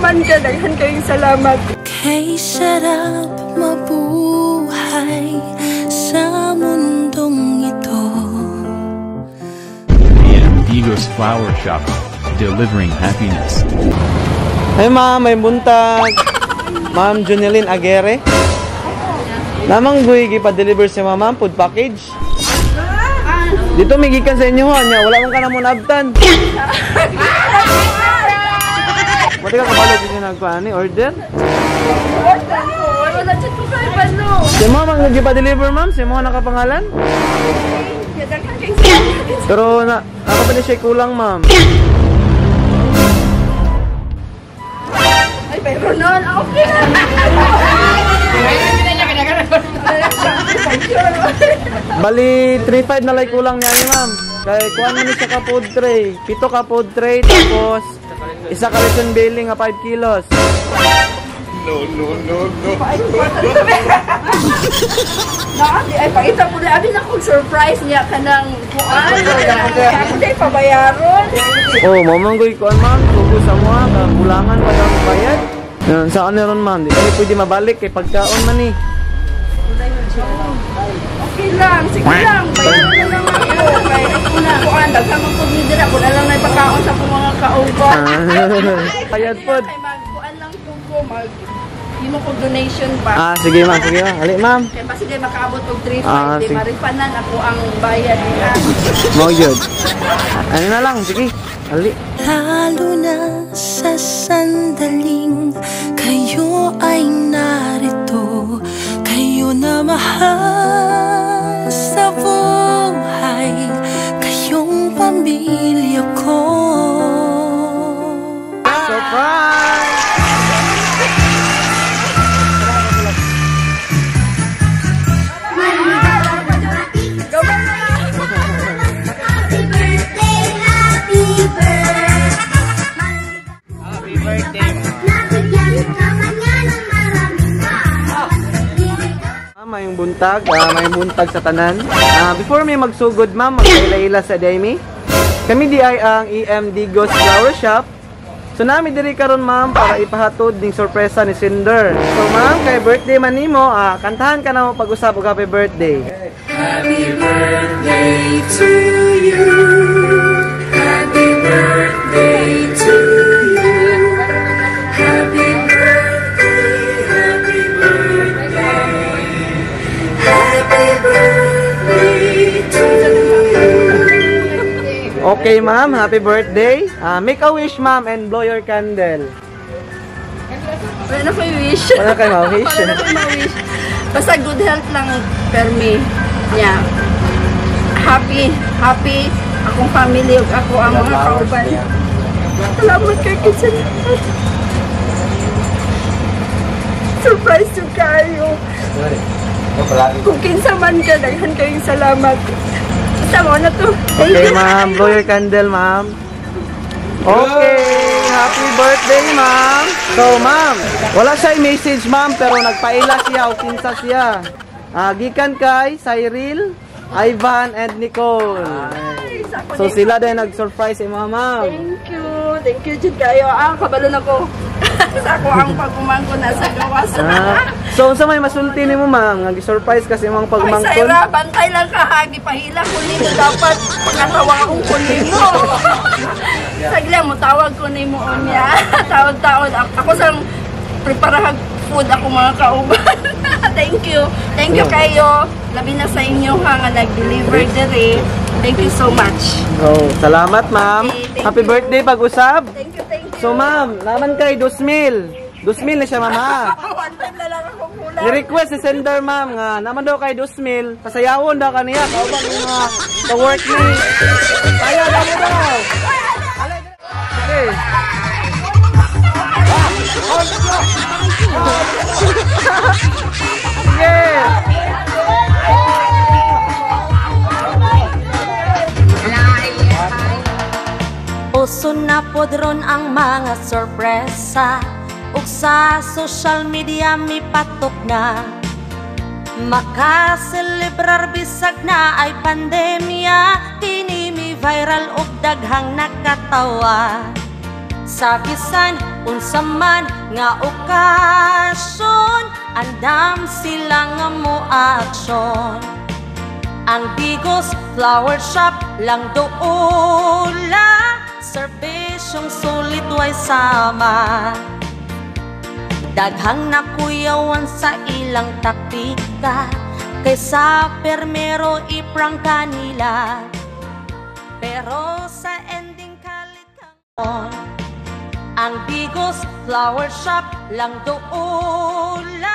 man ka, daghan kayong salamat. Kay sarap mabuhay sa mundong ito. AM Digos Flower Shop, delivering happiness. Ay ma'am, may buntag. Ma'am Junelyn Aguirre. Namang guy gipa-deliver si ma'am food package. Dito may gikan sa inyo ha, nya wala man ka na mo naabtan. Mati ka kabalo gyud nagkuan ni order. Order ko. Wala jud ko kay balo. Si ma'am ang gipa-deliver, ma'am, si mo nakapangalan. Thank you. Daghan kayong salamat. Pero na ako pa ni siya kulang, ma'am. Ay, pero noon, okay na. Bali 3.5 na lang kulang niya ni ma'am. Kay kuan man ni siya ka food tray. 7 ka food tray tapos isa ka lechon belly nga 5 kilos. Naadi ay pakita po na abi na kong surprise niya kanang kuan. Ako day pabayaron. Oh, mo man goy kuan ma'am, tugo sa mo ha, kulangan pa daw ang bayad. Yan, saan na ron ma'am? Di kami pwede mabalik kay pagkaon man ni. Okay lang, sige lang. Bayaran na lang ako. Kay ako na kuan daghan man pud ni dira kun alam na pagkaon sa akong mga kauban. Bayad pod. Kay magkuan lang po ko mag himo ko donation ba. Ah, sige ma'am, sige ma'am. Ali ma'am. Kay basi di makaabot og 3.5 Ah, di sige. maripanan ako ang bayad niya. Mo gyud. Ano na lang, sige. Ali. Lalo na sa sandaling kayo ay narito, kayo na mahal sa buhay, kayong pamilya ko. Surprise! Happy birthday. Mayong buntag, mayong buntag sa tanan. Before may magsugod ma'am, magkaila-ila sa Demi. Kami di ay ang EM Digos Flower Shop. So nami diri karon ma'am para ipahatod ning sorpresa ni Cinder. So ma'am, kay birthday man nimo, kantahan ka na mo pag-usap og happy birthday. Happy birthday to you. Happy birthday to you. Happy birthday, happy birthday. Happy birthday to you. Okay ma'am, happy birthday. Make a wish ma'am and blow your candle. Wala na ko'y wish. Wala kayo ma-wish? Wala na ko'y ma-wish. Basta good health lang per me. Yeah. Happy, happy akong family ug ako ang mga kauban. Salamat kay Kitchen. Surprise jud kayo. Kung kinsa man ka, daghan kayong salamat. Basta mo na to. Okay ma'am, blow your candle ma'am. Okay, happy birthday ma'am. So ma'am, wala siya message ma'am pero nagpaila siya o kinsa siya. Gikan kay Cyril, Ivan and Nicole. So sila din nag-surprise sa mga ma'am. Thank you. Thank you jud kayo. Ah, kabalo na ko. Sa ako ang pagumangko na sa gawas. So unsa may masulti nimo ma'am nga gi-surprise kasi imong Ay, pagmangkon? Saira, bantay lang ka ha. Gipahila ko nimo dapat pagkatawaon ko nimo. Sagla mo tawag ko nimo unya. Tawag-tawag ako sang preparahag food ako mga kauban. Thank you. Thank you kayo. Labi na sa inyo ha nga nag-deliver diri. Thank you so much. Oh, salamat ma'am. Okay, thank Happy you. birthday pag-usab. Thank you, thank you. So ma'am, naman kay 2,000. 2,000 na siya ma'am ha. One time na lang ako kulang. Ni-request si sender ma'am nga naman daw kay 2,000, pasayawon daw kaniya kauban yung mga ka-work ni. Kaya daw mo daw. Okay. Sige. Uso na pod ron ang mga sorpresa, ug sa social media mipatok na. Makaselebrar bisag na ay pandemya, kini mi viral og daghang nakatawa. Sa bisan Unsa man nga okasyon, andam sila nga mo aksyon. Ang Digos Flower Shop lang duula, serbisyong sulit way sama. Daghang nakuyawan sa ilang taktika, kaysa permero iprangka nila. Pero sa ending kalit kang. Ang Digos Flower Shop lang duula.